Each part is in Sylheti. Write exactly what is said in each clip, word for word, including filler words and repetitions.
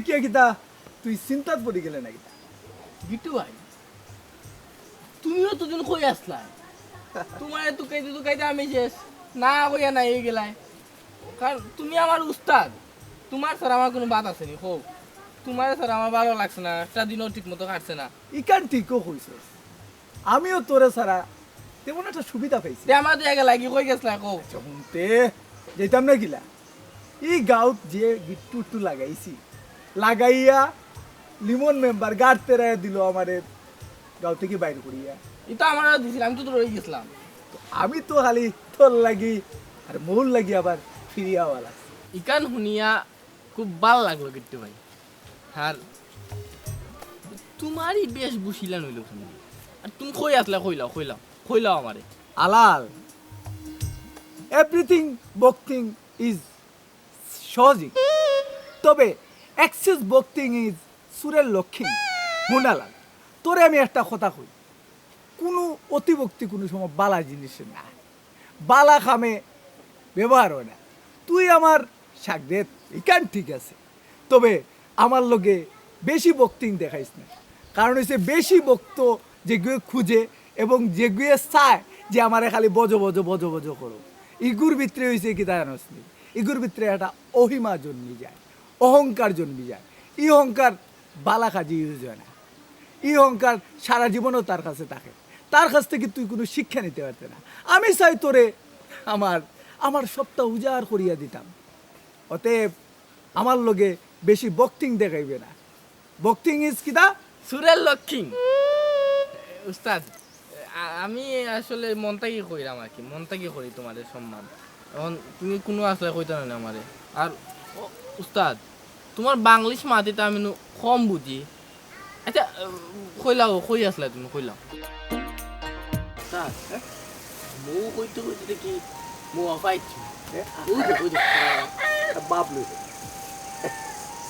কিয়া কিতা, তুই চিন্তাত পড়ি গেলে না কিতা? গিট্টু ভাই, তুমিও তো দিন কই আসলা, তোমারে তুকাইতে তুকাইতে আমি শেষ, না কইয়া নাই অই গেলায়। কারণ তুমি আমার উস্তাদ, তোমার ছাড়া আমার কোনো বাদ আছে নি, কও। তোমার ছাড়া আমার ভালো লাগছে না, একটা দিনও ঠিক মতো কাটছে না। ইখান ঠিকও কইছস, আমিও তোরে ছাড়া তেমন একটা সুবিধা পাইছি তে। আমার তো একে লাগি কই গেছলা, কও। আচ্ছা, হুনতে যাইতাম না কিলা? ই গাউত যে গিট্টু উট্টু লাগাইছি, লাগাইয়া লিমন মেম্বার গাড় তেরাইয়া দিল আমারে গাউ থাকি বাইর করিয়া। ই তো আমারও দিছিল, আমি তো দৌড়ি গেছিলাম। তো আমি তো খালি তোর লাগি আর মৌর লাগি আবার ফিরিয়া আওয়া লাগছে। ইখান হুনিয়া খুব ভালা লাগলো গিট্টু ভাই। আর তোমারই বেশ বুঝিলাম অইল কেনে? আর তুমি কই আসলা, কইলাও, কইলাও, কইলাও আমারে। আলাল, everything ভক্তিং is সহজই, তবে excess ভক্তিং is চুরের লক্ষিং। হুন আলাল, তোরে আমি একটা কথা কই, কোনো অতিভক্তি কোনো সময় বালা জিনিস না, বালা কামে ব্যবহার হয় না। তুই আমার সাগরেদ, ইখান ঠিক আছে, তবে আমার লগে বেশি ভক্তিং দেখাইস না। কারণ হইছে, বেশি ভক্ত যেগুয়ে খুঁজে এবং যেগুয়ে চায় যে আমারে খালি বজো বজো বজো বজো করো, ইগুর ভিতরে হইছে কিতা জানোস নি? ইগুর ভিতরে একটা অহিমা জন্মি যায়, অহংকার জন্মি যায়। ই অহংকার বালা কাজে ইউজ হয় না। ই অহংকার সারা জীবনও তার কাছে থাকে। তার কাছ থেকে তুই কোনো শিক্ষা নিতে পারতে না। আমি চাই তোরে আমার, আমার সবটা উজাড় করিয়া দিতাম। অতএব আমার লগে বেশি ভক্তিং দেখাইবে না। ভক্তিং ইজ কিতা? চুরের লক্ষিং। উস্তাদ, আ-, আমি আসলে মন থাকি কইরাম আর কি, মন থাকি করি তোমারে সম্মান। এখন তুমি কোনো আসলে কইতা না আমারে। আর ও, উস্তাদ, তোমার বাংলিশ মাতিতা আমি নু কম বুঝি। আচ্ছা, আ, কইলাও, কই আসলা তুমি, কইলাও। উস্তাদ, হ্যাঁ? মৌ কইতে কইতে দেখি মৌ আফাইছে। হ্যাঁ? ওই যে, ওই যে। বাপ লই।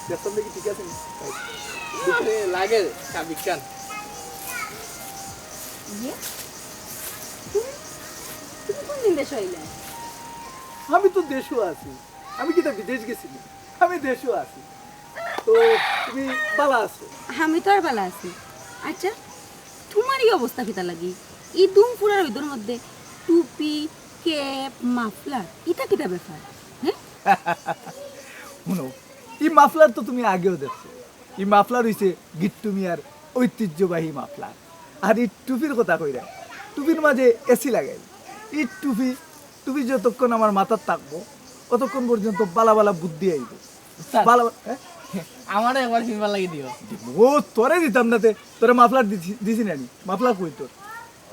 দেখতাম দেখি ঠিক আছে নি? আরে, লাগে, কাবিকান। ইয়ে? তুমি, তুমি কোন দিন দেশো আইলা? আমি তো দেশো আছি। আমি কিতা বিদেশ গেছি নি? আমি দেশো আছি। তো তুমি বালা আছো? আমি তো আর বালা আছি। আচ্ছা, তোমার এই অবস্থা কিতা লাগি? এই দুম ফুরার রইদর মধ্যে টুপি, ক্যাপ, মাফলার, ইটা কিতা ব্যাপার? হ্যাঁ? হুনো, ই মাফলার তো তুমি আগেও দেখছো। ই মাফলার হইছে গিট্টু মিয়ার ঐতিহ্যবাহী মাফলার। আর ই টুপির কথা কইরা, টুপির মাঝে এসি লাগাই। ই টুপি, টুপি যতক্ষণ আমার মাথাত থাকবো, অতক্ষণ পর্যন্ত বালা বালা বুদ্ধি আইবো। উস্তাদ, বালা বালা, হ্যাঁ? আমারে একবার ফিনবার লাগি দিও। ও, তোরে দিতাম না তে, তোরে মাফলার দিছি, দিছি না নি? মাফলার কই তোর?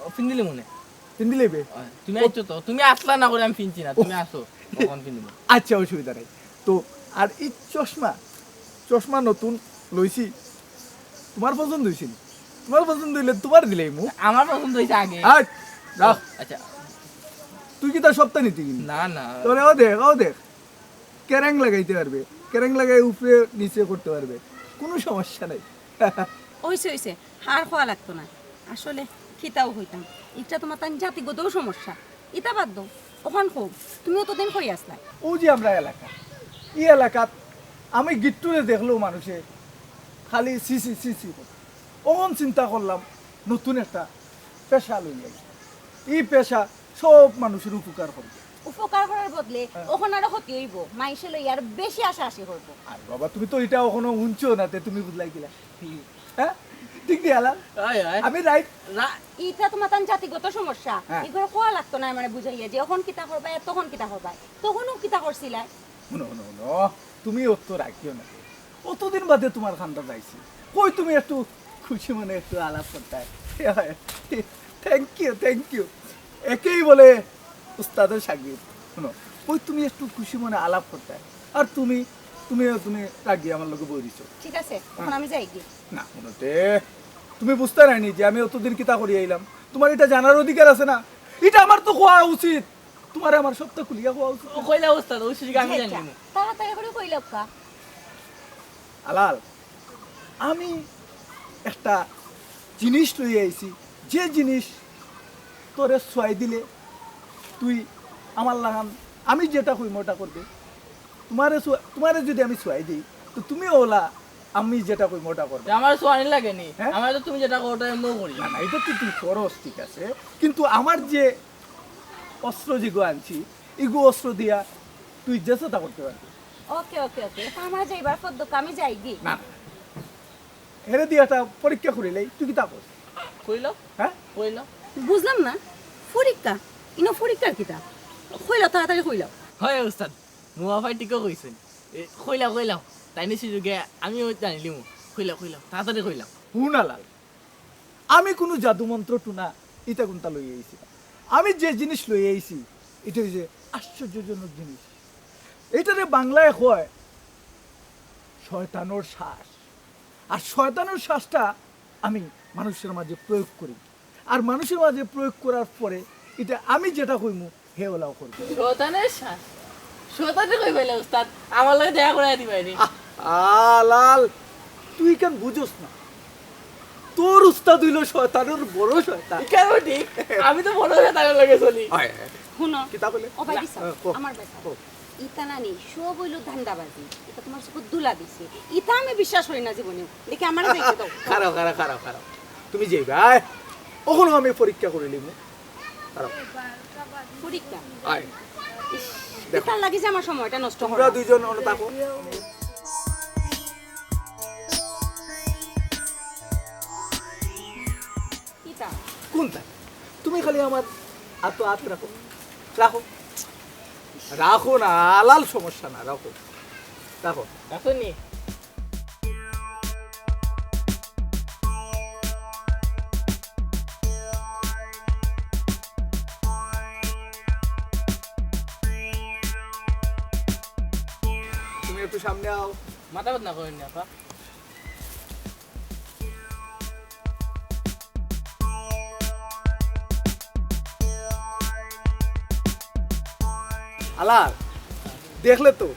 ও, ফিন্দিলি মনে। ফিন্দিলি বে? ও, তুমি আইছো তো, তুমি আসলা না করে আমি ফিনছি না, তুমি আসো, কখন ফিন্দিলি? আচ্ছা, অসুবিধা নাই। তো, আর এই চশমা, চশমা নতুন লইছি, তোমার পছন্দ হইছে নি? তোমার পছন্দ হইলে তোমার দিলাইমু। আমার পছন্দ হইছে আগে। আয়, রাখ। আচ্ছা। তুই কিতা সবটা নিতে কিনি? না, না। তোরে ও দেখ, ও দেখ। কেরেং লাগাইতে পারবে, কেরেং লাগাই উপরে নিচে করতে পারবে, কোনো সমস্যা নাই। অইছে, অইছে, আর কওয়া লাগতো না। আসলে কিতাও কইতাম, ইটা তোমার তান জাতিগতও সমস্যা। ইটা বাদ দেও, অখন কও, তুমি অতদিন কই আসলায়? ও যে আমরা এলাকা, ই এলাকাত আমি গিট্টুরে দেখলেও মানুষে খালি ছি ছি ছি ছি করে। অখন চিন্তা করলাম নতুন একটা পেশা লইয়া। ই পেশা সব মানুষের উপকার করবে। উপকার করার বদলে হ্যাঁ। অখন আরো ক্ষতি হইব, মাইনষে লই আর বেশি আশাআশি করব। আরে বাবা, তুমি তো ইটা অখনো হুনছো না, তে তুমি বুঝলাই কিলা? হ্যাঁ, ঠিক দিয়া আলাল? আয়, আয়। আমি রাইট। রা-, ইটা তোমার তান জাতিগত সমস্যা। হ্যাঁ। ইগুরে কওয়া লাগতো না, মানে বুঝাইয়া যে অখন কিতা করবায়, তখন কিতা করবায়, তখনও কিতা করছিলায়? হুনো, হুনো, হুনো, তুমি অত রাগিও না। অতদিন বাদে তোমার কান্দাত আইছি, কই তুমি একটু খুশি মনে একটু আলাপ করতায়। Thank you, thank you। একেই বলে উস্তাদের শাগরিদ। হুনো, কই তুমি একটু খুশি মনে আলাপ করতায়, আর তুমি, তুমি, তুমি রাগি আমার লগে বই দিছো। ঠিক আছে, অখন আমি যাইগি। না, হুনো তে, তুমি বুঝতায় নায় নি যে আমি অতদিন কিতা করি আইলাম? তোমার ইটা জানার অধিকার আছে না? ইটা আমার তো কওয়া উচিত। তোমারে আমার সবটা খুলিয়া কওয়া উচিত। ও কইলা উস্তাদ, ওই সুযোগে আমি জানি না। তাড়াতাড়ি করি কইলাউক্কা। আলাল, আমি একটা জিনিস লইয়া আইছি, যে জিনিস তোরে ছুয়াই দিলে তুই আমার লাখান, আমি যেটা কইমু ওটা করবে। তোমারে ছুয়া-, তোমারে যদি আমি ছুয়াই দেই, তো তুমি ওলা আমি যেটা কইমু ওটা করবে। তে আমার সোয়ানি লাগে নি? হ্যাঁ? আমার তো তুমি যেটা কও ওটা আমিও করি। না, না, এটা তো তুই করস, ঠিক আছে, কিন্তু আমার যে অস্ত্র যেগু আনছি, ইগু অস্ত্র দিয়া তুই যে যেতা করতে পারবি। ওকে, ওকে, ওকে। তা আমার যাইবার পথ দোকা, আমি যাইগি। না, না, এরে দিয়া একটা পরীক্ষা করিলাই, তুই কিতা কস? কইলাও। হ্যাঁ? কইলাও। বুঝলাম না, পরীক্ষা? ইনো পরীক্ষার কিতা? কইলাও, তাড়াতাড়ি কইলাও। হয় উস্তাদ, মুয়া ভাই ঠিকও কইছইন। এ, কইলাও, কইলাও। তাইন সুযোগে আমিও জানিলিমু। কইলাও, কইলাও, তাড়াতাড়ি কইলাও। হুন আলাল, আমি কুনু জাদু মন্ত্র টুনা ইতা কুনতা লই আইছি না। আমি যে জিনিস লই আইছি, ইটা অইছে আশ্চর্যজনক জিনিস। ইটারে বাংলায় কয় শয়তানর শ্বাস। আর শয়তানর শ্বাসটা আমি মানুষের মাঝে প্রয়োগ করি। আর মানুষের মাঝে প্রয়োগ করার পরে ইটা আমি যেটা কইমু, হে ওলাও করবে। শয়তানের শ্বাস? শয়তানে কই পাইলা উস্তাদ? আমার লগে দেখা করাই দিবায় নি। আহ, আলাল, তুই কেন বুঝোস না? তোর উস্তাদ অইলো শয়তানর বড় শয়তান। কেন ঠিক? আমি তো বড় শয়তানর লগে চলি। হয়, হয়। হুনো, কিতা কইলে? ও ভাই, না। দিছো? হ্যাঁ, কও। আমার বেটা। কও। ইতা নানি, সব অইলো ধান্দাবাজি। ইতা তুমার চকুত ধুলা দিছে। ইতা আমি বিশ্বাস করি না জীবনেও। দেখি আমারে যাইতে দাও। খাড়াও, খাড়াও, খাড়াও, খাড়াও। তুমি যাইবায়। অখনো আমি পরীক্ষা করিলিমু। খাড়াও। পরীক্ষা? আয়। ইস, দেখো। ইতার লাগি যে আমার সময়টা নষ্ট তোমরা করলাম। দুইজন অনো থাকো। কিতা? কুনতা? তুমি খালি আমার আতো আত রাখো। রাখো। রাখো না, আলাল সমস্যা না, রাখো। রাখো। রাখো নি? তুমি একটু সামনে আও। মাথা ব্যথা না করেন না, আপা। আলাল, দেখলে তো?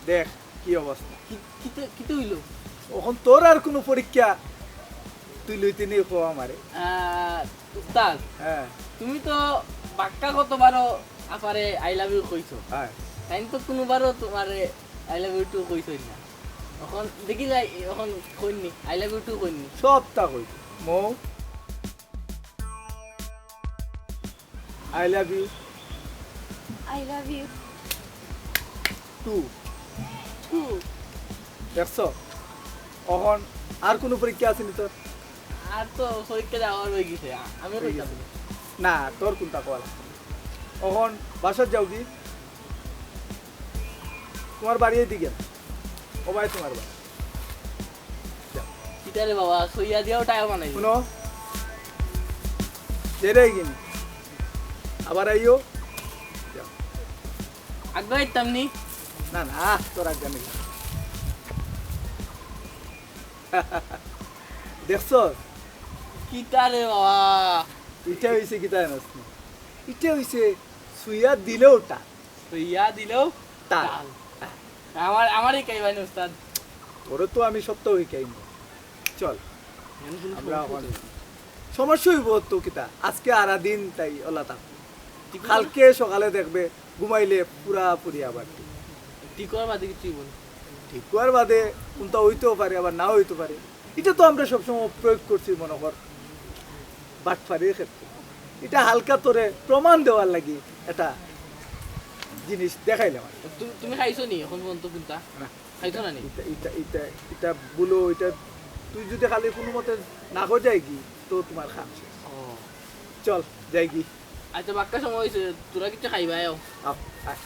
দেখ, কি অবস্থা। কি, কিতা, কিতা অইলো? অখন তোর আর কুনু পরীক্ষা তুই লইতে নি কও আমারে। আহ, উস্তাদ, হ্যাঁ। তুমি তো বাক্কা কতবারও আপারে I love you কইছো। হ্যাঁ। তাইন তো কুনুবারও তুমারে I love you too কইছইন না। অখন দেখি যাই, অখন কইন নি, I love you too coin নি। সবতা কইছি। মৌ, I love you। I love you। Too। Too। দেখছো? অখন আর কুনু পরীক্ষা আছে নি তোর? আর তো পরীক্ষা দেওয়ার অই গেছে, আ-, আমি অই কইতাম। গেছে। না, তোর কুনতা কওয়া লাগছে না। অখন বাসাত যাওগি? তুমার বাড়ি এইদিকে না? ও ভাই, তুমার বাড়ি। যাও। কিতা রে বাবা, সইয়া দিয়াও টাকা বানাই। হুনো, যেরে গিনি। আবার আইও। যাও। আগে আইতাম নি? না, না, তোর আগে নেই। দেখছস? কিতা রে বাবা? ইটা অইছে কিতা জানোস নি? ইটা অইছে সুইয়া দিলেও টান। সুইয়া দিলেও টান। টান। আমার, আমারে হিকাইবায় নি উস্তাদ। ওরে তো আমি সবতাউ হিকাইমু। চল। এমন কুনু আমরা সমস্যা অখন অইতো না। সমস্যা অইবো তো কিতা? আজকে হারা দিন তাই অলা থাক। ঠিক আছে। কালকে সকালে দেখবে ঘুমাইলে পুরাপুরি আবার ঠিক। ঠিক অওয়ার বাদে কিচ্ছু অইবো না। ঠিক অওয়ার বাদে কুনতা অইতেও পারে, আবার নাও অইতে পারে। ইটা তো আমরা সবসময় প্রয়োগ করছি, মনো কর, বাটপারির ক্ষেত্রে। ইটা হালকা তোরে প্রমাণ দেওয়ার লাগি একটা জিনিস দেখাইলাম আর কি। তু-, তুমি খাইছো নি অখন পর্যন্ত কুনতা? না। খাইছো না নি? ইটা, ইটা, ইটা, ইটা বলো, ইটা তুই যদি খালি কুনু মতে না কই যাইগি, তো তুমার কাম শেষ। ও। চল, যাইগি। আচ্ছা, বাক্কা সময় অইছে, তোরা কিচ্ছু খাইবায় আও। আও, আয়।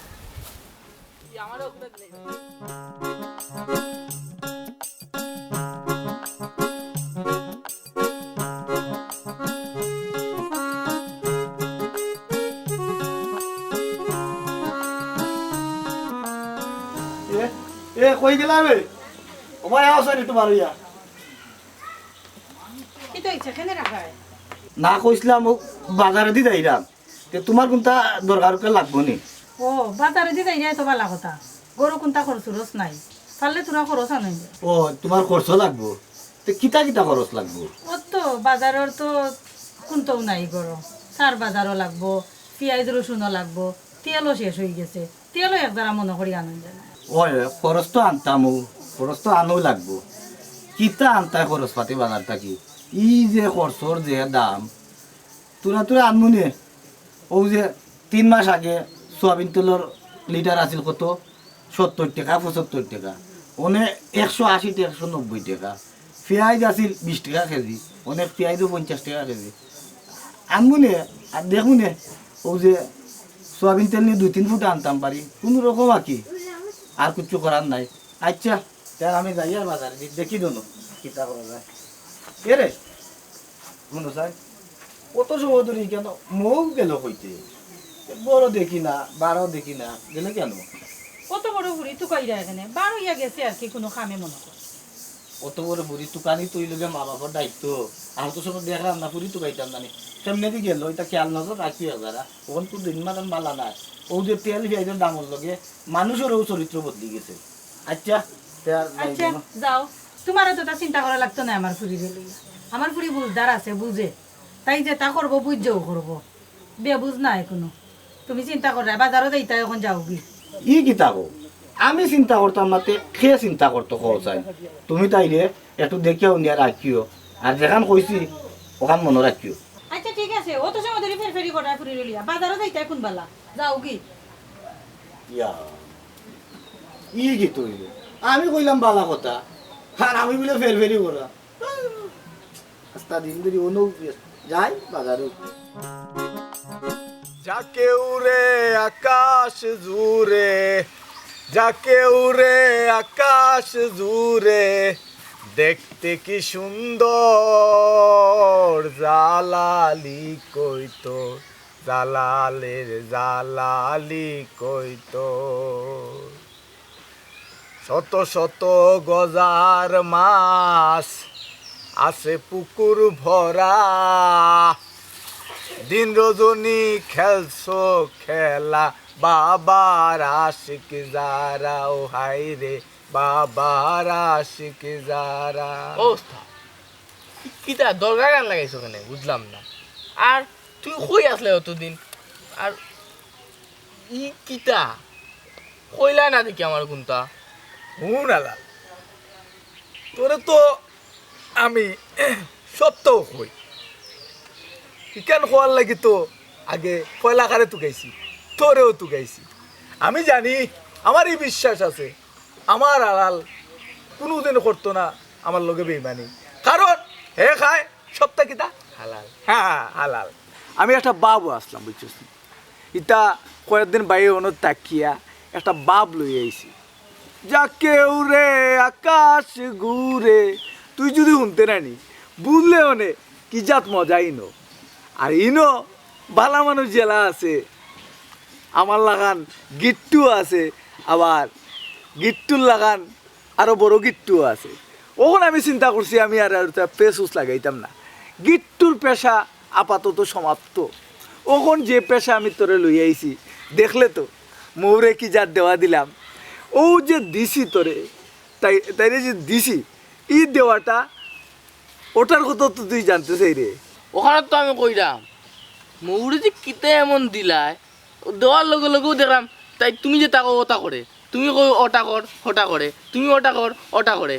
এ, এ, কই গেলা বে? ও ভাই, আও সাইডে একটু বারইয়া। কিতা অইছে? কেনে রাখায়? না কইছলাম, ও বাজারেদি যাইরাম। তে তুমার কুনতা দরকার লাগবো নি? ও, বাজারেদি যাইরায় তো ভালা কথা। ঘরো কুনতা খরচ-উরচ নাই। পারলে থুড়া খরচ আনইন। ও, তুমার খরচ লাগবো? তে কিতা কিতা খরচ লাগবো? অউ তো বাজারর তো কুনতাউ নাই ঘরো। সার বাজারও লাগবো, পিয়াইজ রসুনও লাগবো, তেলও শেষ অইগেছে। তেলও এক জারা মনো করি আনইন যেন। অয়, খরচ তো আনতামউ। খরচ তো আনাউ লাগবো। কিতা আনতায় খরচ পাতি বাজার থাকি? ই যে খরচর যে দাম, তুরা তুরা আনমুনে। অউ যে তিন মাস আগে সয়াবিন তেলর লিটার আছিল কত? সত্তইর টেকা, পঁচাত্তইর টেকা। অনে একশো আশি টেকা, একশো নব্বই টেকা। পিয়াইজ আছিল বিশ টেকা কেজি, অনে পিয়াইজও পঞ্চাশ টেকা কেজি। আনমুনে, আর দেখমুনে, অউ যে সয়াবিন তেল নি দুই তিন ফুটা আনতাম পারি, কুনু রকম আর কি, আর কিচ্ছু করার নাই। আইচ্ছা, তে আমি যাইয়ার বাজারে, দেখি দোনো, কিতা করা যায়। এরে, হুনো চাই, কত সময় ধরি কেনে মউ গেল কইতে? বড় দেখি না, বারও দেখি না, গেলে কেনে? কত বড় ফুরি তুকাইরা এখানে, বার অইয়া গেছে আর কি, কুনু কামে মনো কর। অত বড় ফুরি তুকানি তো অইলো গিয়া মা বাপর দায়িত্ব। আমি তো সব দেখলাম না, ফুরি তুকাইতাম না নি। কেমনে দি গেল, ইতা খেয়াল নজর রাখিও যারা। অখন তো দিন মাতান বালা না। অউ যে তেল পিয়াইজর দামর লগে মানুষরও চরিত্র বদলি গেছে। আইচ্ছা, তে আর যাই আইচ্ছা, না। যাও। তুমারে তো তা চিন্তা করা লাগতো না আমার ফুরিরে লইয়া। আমার ফুরি বুঝদার আছে, বুঝে। তাই যেতা করবো, বুঝেউ করবো। বেবুঝ নায় কুনু। তুমি চিন্তা কররায়, বাজারো যাইতায়, অখন যাওগি। ই কিতা কও? আমি চিন্তা করতাম না, তে কে চিন্তা করতো কও চাই? তুমি তাইরে একটু দেখিয়া হুনিয়া রাখিও। আর যেখান কইছি, অখান মনো রাখিও। আইচ্ছা, ঠিক আছে। অত সময় ধরি ফেরফেরি কররায় ফুরিরে লইয়া। বাজারো যাইতায় কুন বালা। যাওগি। ইয়া, ই কিতা অইলো? আমি কইলাম বালা কথা, আর আমি বুলে ফেরফেরি করা। আস্তা দিন ধরি অনো যাই বাজারো। যাকে উড়ে আকাশ জুড়ে, যাকে উড়ে আকাশ জুড়ে, দেখতে কি সুন্দর, জালালি কই তোর, জালালের জালালি কই তোর। শত শত গজার মাছ আছে পুকুর ভরা, দিন রজনী খেলছো খেলা, বাবার আশিক যারা, ও হায় রে, বাবার আশিক যারা। ও উস্তাদ, ই কিতা দরগা গান লাগাইছো কেনে? বুঝলাম না। আর তুমি কই আছলায় অতদিন? আর ই কিতা? কইলায় না দেখি আমারে কুন্তা। হুন আলাল, তোরে তো আমি সবতাউ কই। ইখান কওয়ার লাগি তো আগে পয়লা কারে তুকাইছি, তোরেও তুকাইছি। আমি জানি, আমার ই বিশ্বাস আছে, আমার আলাল কুনুদিন করতো না আমার লগে বেইমানি, কারণ হে খায় সবতা কিতা? হালাল। হ্যাঁ, হালাল। আমি একটা ভাবো আছলাম, বুঝছস নি? ইতা কয়েকদিন বাইরে অনো থাকিয়া একটা ভাব লই আইছি। যাকে উড়ে আকাশ ঘুরে, তুই যুদি হুনতে নানি, বুঝলে অনে কি জাত মজা ইনো। আর ইনো বালা মানুষ যেলা আছে, আমার লাখান গিট্টু আছে, আবার গিট্টুর লাখান আরো বড় গিট্টু আছে। অখন আমি চিন্তা করছি, আমি আর, আর তা পেচুস লাগাইতাম না। গিট্টুর পেশা আপাতত সমাপ্ত। অখন যে পেশা আমি তোরে লই আইছি, দেখলে তো, মৌরে কি জাত দেওয়া দিলাম। অউ যে দিছি তোরে, তাই, তাইরে যে দিছি, ই দেওয়াটা, ওটার কথা তো তুই জানতে চাইরে। অখান তো আমি কইরাম, মৌরে যে কিতা এমন দিলায়, ও দেওয়ার লগে লগেউ দেখরাম, তাই তুমি যেতা কও ওতা করে, তুমি কও ওটা কর, হটা করে, তুমি ওটা কর, ওটা করে।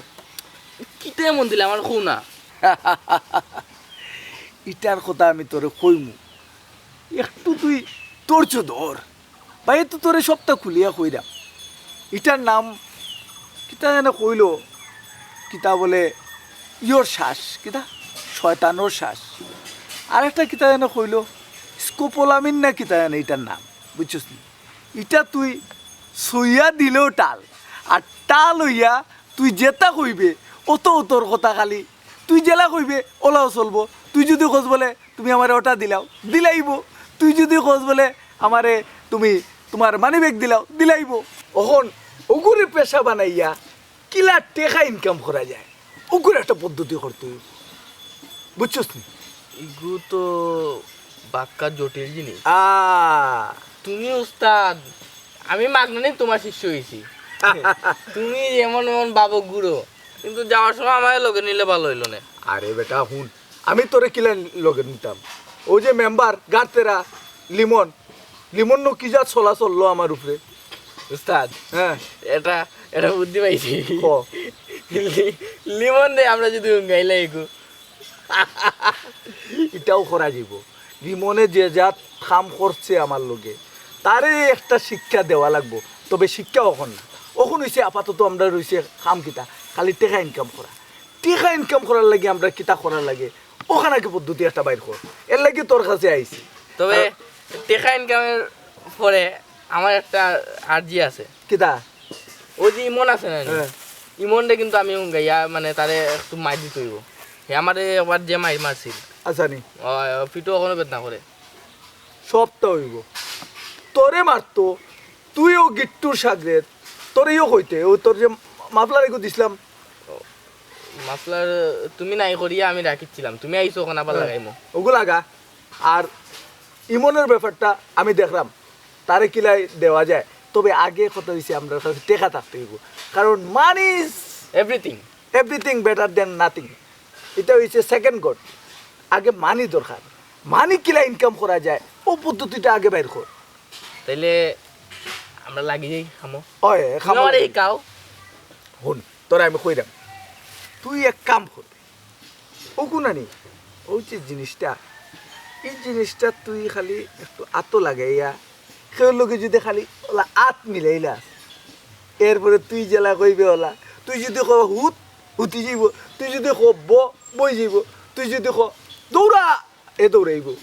কিতা এমন দিলায় আমার কও না। ইটার কথা আমি তোরে কইমু, একটু তুই ধৈর্য ধর। ভাই, তো তোরে সবতা খুলিয়া কইরাম। ইটার নাম কিতা জানে কইলো, কিতা বলে, ইয়র শ্বাস, কিতা? শয়তানর শ্বাস। আরেকটা কিতা জানে কইলো, স্কোপোলামিন না কিতা জানে ইটার নাম, বুঝছস নি? ইটা তুই ছইয়া দিলেও টাল, আর টাল অইয়া তুই যেতা কইবে, অত অতর কথা খালি। তুই যেলা কইবে, ওলাও চলবো। তুই যুদি কস বলে, তুমি আমারে ওটা দিলাও, দিলাইবো। তুই যুদি কস বলে, আমারে তুমি তুমার মানিব্যাগ দিলাও, দিলাইবো। অখন অগুরে পেশা বানাইয়া কিলা টেকা income করা যায়, অগুর একটা পদ্ধতি করতে অইবো। বুঝছস নি? ইগু তো বাক্কা জটিল জিনিস। আ। তুমি উস্তাদ, আমি মাগনানি তুমার শিষ্য অইছি। তুমি যেমন এমন বাবক গুরু, কিন্তু যাওয়ার সময় আমারে লগে নিলে ভালা অইলো নে। আরে বেটা, হুন, আমি তোরে কিলা লগে নিতাম? অউ যে মেম্বার গারতেরা লিমন, লিমন নু কি জাত চলা চললো আমার উপরে। উস্তাদ, হ্যাঁ। এটা এটা বুদ্ধি পাইছি। ক। লি- লিমন রে আমরা যদি উঙ্গাইলে একু। ইটাও করা যাইব। লিমনে যে জাত কাম করছে আমার লগে, তারে একটা শিক্ষা দেওয়া লাগবো। তবে শিক্ষা অখন না, অখন অইছে আপাতত আমরা রইছে কাম কিতা, খালি টেকা ইনকাম করা। টেকা ইনকাম করার লাগি আমরা কিতা করার লাগে, অখান আগে পদ্ধতি একটা বাইর কর। এর লাগি তোর কাছে আইছি। তবে টেকা ইনকামের পরে আমার একটা আর্জি আছে। কিতা? ওই যে ইমন আছে না নি? হ্যাঁ। ইমনরে কিন্তু আমি উঙ্গাইয়া মানে তারে একটু মাইর দিতে অইব। হে আমারে একবার যে মাইর মারছিল। আচ্ছা নি, ও, পিঠো অখনো বেদনা করে। সবটা অইব। তোরে মারতো, তুইও গিট্টুর সাগরেদ, তোরেও কইতে, ও তোর যে মাফলার এগু দিছিলাম। মাফলার তুমি নাই করিয়া আমি রাখিছিলাম, তুমি আইছো অখন আবার লাগাইমু। ওগু লাগা। আর ইমনের ব্যাপারটা আমি দেখলাম, তারে কিলাই দেওয়া যায়। তবে আগে কথা অইছে, আমরার কাছে টেকা থাকতে অইব, কারণ money is everything. everything better than nothing। ইটা অইছে সেকেন্ড গড। আগে মানি দরকার, মানি কিলা ইনকাম করা যায়, ও পদ্ধতিটা আগে বাইর কর। তাইলে আমরা লাগি যাই খামো। ওই তুমি আমারে শিখাও। হুন, তোরা আমি কইরাম, তুই এক কাম করবি, ওগু নানি, ওই যে জিনিসটা, এই জিনিসটা তুই খালি একটু আতো লাগাইয়া, কেউর লগে যদি খালি ওলা আত মিলাইলা, এরপরে তুই যেলা কইবে ওলা, তুই যদি ক হুত, হুতি যাইব, তুই যদি ক ব, বই যাইব, তুই যদি ক দৌড়া, এ দৌড়াইব,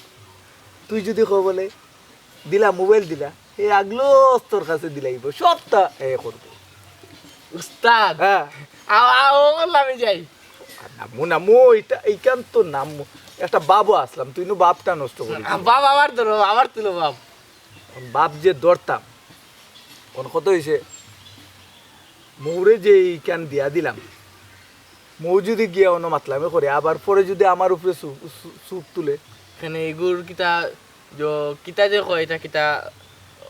তুই যদি ক বলে দিলা, মোবাইল দিলা, এ আগলো তোর কাছে দিলাইব, সবটা এ করবো। উস্তাদ। হ্যাঁ। আও আও করলাম আমি যাই। নামো নামো, এটা এইখান তো নাম, একটা বাবু আসলাম, তুই নু বাপটা নষ্ট করি দিলি। বাপ আবার ধরো, আবার তুলো বাপ। বাপ যে ধরতাম, কোন কথা হইছে, মৌরে যে এইখান দিয়া দিলাম, মৌ যদি গিয়া অন্য মাতলামি করে, আবার পরে যদি আমার উপরে সু- সু- সুর তুলে, এখানে এগুর কিতা, যে কিতা যে কয়, এটা কিতা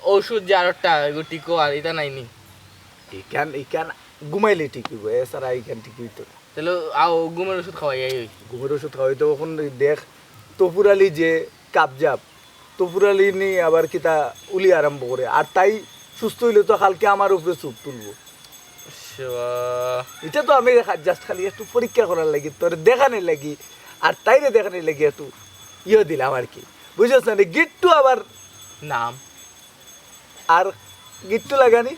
ঔষধ যে আরোটা, এগু টিকো আর এটা নাইনি। এইখান এইখান ঘুমাইলে ঠিক হইব, এছাড়া এইখান ঠিক হইতো না। তাহলে আও ঘুমের ওষুধ খাওয়াই আই ওই। ঘুমের ওষুধ খাওয়াইতে অখন দেখ, তফুর আলী যে কাবজাব, তফুর আলী নি আবার কিতা উলি আরম্ভ করে, আর তাই সুস্থ হইলে তো কালকে আমার উপরে চুপ তুলবো। সেবা। এটা তো আমি জাস্ট খালি একটু পরীক্ষা করার লাগি, তোর দেখানোর লাগি, আর তাইরে দেখানোর লাগি একটু ইয়ে দিলাম আর কি, বুঝছস না? গিট্টু আবার নাম। আর গিট্টু লাগানি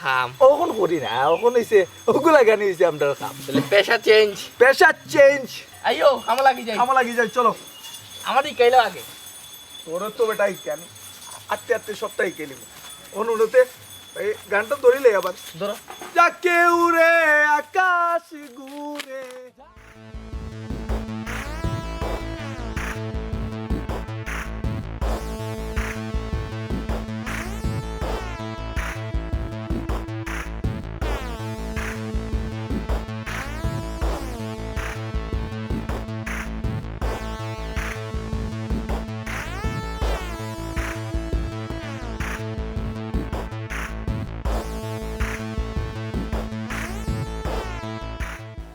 খাম। অখন করি না, অখন হইছে ওগু লাগানি হইছে আমরার কাম। তাহলে পেশা চেঞ্জ। পেশা চেঞ্জ। আইও, খামো লাগি যাই। খামো লাগি যাই, চলো। আমার ইকাইলো আগে। তোর তো বেটা ইকানি, আত্তে আত্তে সপ্তাহে গেলি। অনুরোধে এই গানটা ধরিলে আবার। ধরো। যাকে উড়ে আকাশ ঘুরে।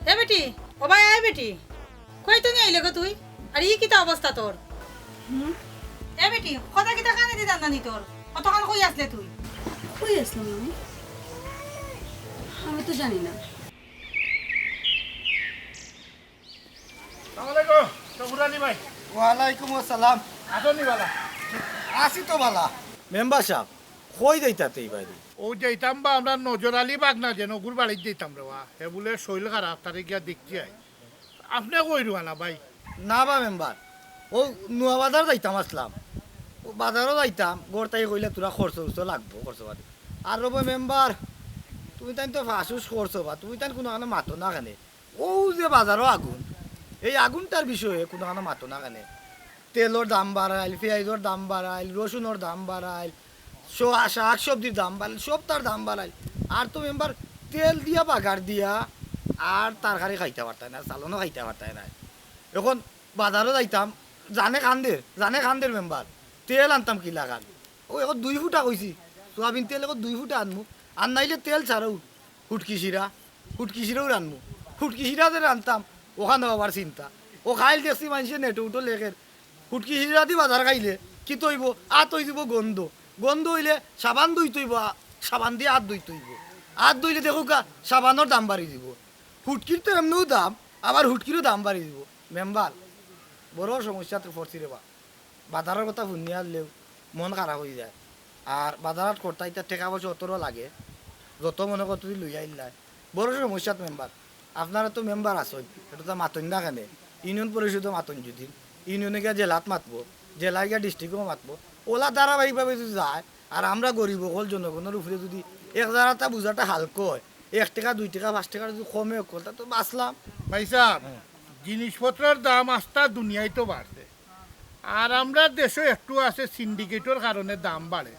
এ বেটি, ও ভাই, আয় বেটি, কই তুমি আইলে গো তুই? আর ই কিতা অবস্থা তোর? এ বেটি, কথা কিতা কানে দিতাম না নি তোর? কতক্ষণ কই আসলে তুই? কই আসলাম আমি? আমি তো জানি না। সালাম আলাইকুম, তফুর আলী ভাই। ওয়ালাইকুম আসসালাম। আছো নি বালা? আছি তো বালা। মেম্বার সাব, কই যাইতাতে এই বাড়ি? ও যাইতাম বা আমরা নজর আলী বাগনা যেন ওগুর বাড়িত যাইতাম রে বা। হে বুলে শরীল খারাপ, তারে গিয়া দেখতে আই। আপনে কই রুয়ানা ভাই? না বা মেম্বার, ও নুয়া বাজার যাইতাম আসলাম। ও বাজারও যাইতাম, ঘর তাই কইলে তোরা খরচ উরচ লাগবো, খরচ পাতি। আর রবো মেম্বার, তুমি তাইন তো ফাঁসুস খরচ বা, তুমি তাইন কোনো কানো মাতো না কেনে? ও যে বাজারও আগুন, এই আগুনটার বিষয়ে কোনো কানো মাতো না কেনে? তেলর দাম বাড়াইল, পিয়াইজর দাম বাড়াইল, রসুনর দাম বাড়াইল, স- শাক সবজির দাম বাড়াইল, সবতার দাম বাড়াইল। আর তো মেম্বার তেল দিয়া বাগার দিয়া আর তরকারি খাইতা পারতায় না, চালনও খাইতা পারতায় না। এখন বাজারও যাইতাম, জানে কান্দের, জানে কান্দের মেম্বার, তেল আনতাম কি লাগান? ও এখন দুই ফুটা কইছি, সোয়াবিন তেল এখন দুই ফুটা আনমু, আর নাইলে তেল ছাড়াও হুটকি শিরা, হুটকি শিরাও রানমু। হুটকি শিরা যে রানতাম, ওখানেও আবার চিন্তা। ও খাইল দেখছি মানষে নেটো উটো লেখের, হুটকি শিরা দি বাজার খাইলে কিতা অইবো? আত অই যিবো গন্ধ, গন্ধ অইলে সাবান ধুইতে অইবো, আ-, সাবান দি আত ধুইতে অইবো। আত ধইলে দেখউক্কা, সাবানর দাম বাড়ি যিবো। হুটকির তো এমনেউ দাম, আবার হুটকিরও দাম বাড়ি যিবো। মেম্বার, বড় সমস্যাত পড়ছি রেবা। বাজারর কথা হুনিয়া আইলেউ মন খারাপ অইযায়। আর বাজারহাট করতায় ইতা টেকা-পয়সা অতরও লাগে, যত মনে কয় অতদি লইয়া আইল্লায়। বড় সমস্যাত মেম্বার। আপনারা তো মেম্বার আছইন, একটু তা মাতইন না কেনে? ইউনিয়ন পরিষদো মাতইন যুদি, ইউনিয়নে গিয়া জেলাত মাতবো, জেলায় গিয়া ডিস্ট্রিক্টো মাতবো। অলা ধারাবাহিকভাবে যুদি যায়, আর আমরা গরিব অকল জনগণর উপরে যুদি এক জাগাত তা বুঝাটা হালকা অয়, এক টেকা, দুই টেকা, পাঁচ টেকা যুদি কমে অকল, তা তো বাঁচলাম। ভাইসাব, জিনিসপত্রর দাম আস্তা দুনিয়াত তো বাড়ছে। আর আমরার দেশো একটু আছে সিন্ডিকেটর কারণে দাম বাড়ে।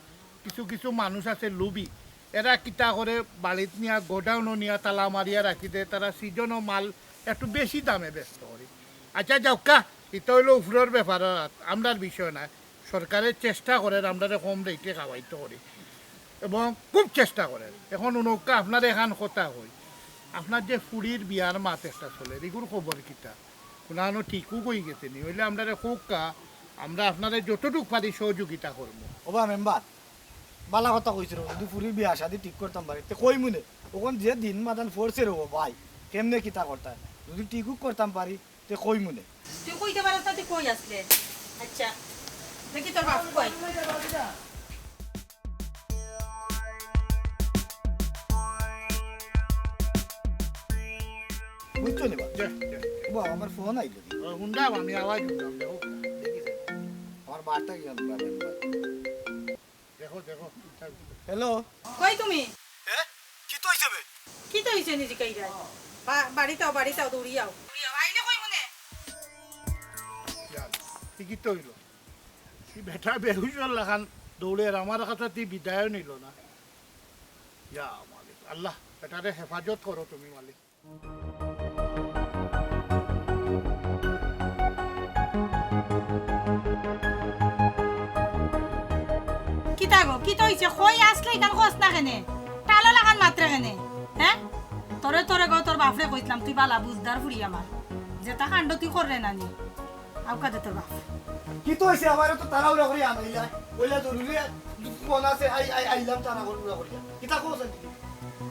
কিছু কিছু মানুষ আছে লুভি, এরা কিতা করে বাড়িত নিয়া গোডাউনো নিয়া তালা মারিয়া রাখি দেয়, তারা সিজনো মাল একটু বেশি দামে বেচতো করি। আচ্ছা যাউক্কা, ইতা অইলো উপরর ব্যাপার, আমরার বিষয় নায়। সরকারে চেষ্টা করের আমরারে কম রেটে খাওয়াইতো করি এবং খুব চেষ্টা করের। এখন হুনউক্কা আপনারে এখান কথা কই, আপনার যে ফুড়ির বিয়ার মাত একটা চলের, ইগুর খবর কিতা? কুনানো ঠিকউক অইগেছে নি? অইলে আমরারে কউক্কা, আমরা আপনারে যতটুক পারি সহযোগিতা করমু। ওবা মেম্বার, বালা কথা কইছো রে, যুদি ফুড়ির বিয়া শাদি ঠিক করতাম পারি, তে কইমুনে। অখন যে দিন মাদান পড়ছে রে ও ভাই, কেমনে কিতা করতায়? যুদি ঠিকউক করতাম পারি, তে কইমুনে। তুই কইতে পারস না, তুই কই আছলে? আচ্ছা, দেখি তোর বাপ কই? বুঝছো নি বা? দে, দে। ওবা, আমার ফোন আইলো। ও, হুনলাম আমি, আওয়াজ হুনলাম, দেখো। দেখি স্যার, আমার বারটা কি জানো, বারটা কি জানো? দেখো, দেখো। হ্যালো। কই তুমি? এ? কিতা অইছে বে? কিতা অইছে নি জিকাইরায়? বা-, বাড়িত আও, বাড়িত আও, দৌড়ি আও। দৌড়ি আও, আইলে কইমুনে। ইয়ার, ই কিতা অইলো? ই বেটা বেহুশর লাখান দৌড়ের, আমার কাছে তি বিদায়ও নিল না। ইয়া মালিক, আল্লাহ, বেটারে হেফাজত করো তুমি মালিক। কিতা গো, কিতা অইছে? কই আছলে, ইখান কস না কেনে? টালো লাখান মাতরে কেনে? হে? তোরে, তোরে গো, তোর বাপরে কইছলাম, তুই বালা বুঝদার ফুড়ি আমার। যেতা কাণ্ড তুই কররে না নি। আউক্কা দে তোর বাপ। কিতা অইছে? আমারে তো তাড়াহুড়া করি আনাইলা। কইলা জরুরি ফোন আছে, আই, আই, আইলাম তাড়াহুড়া করিয়া। কিতা কস আনকি?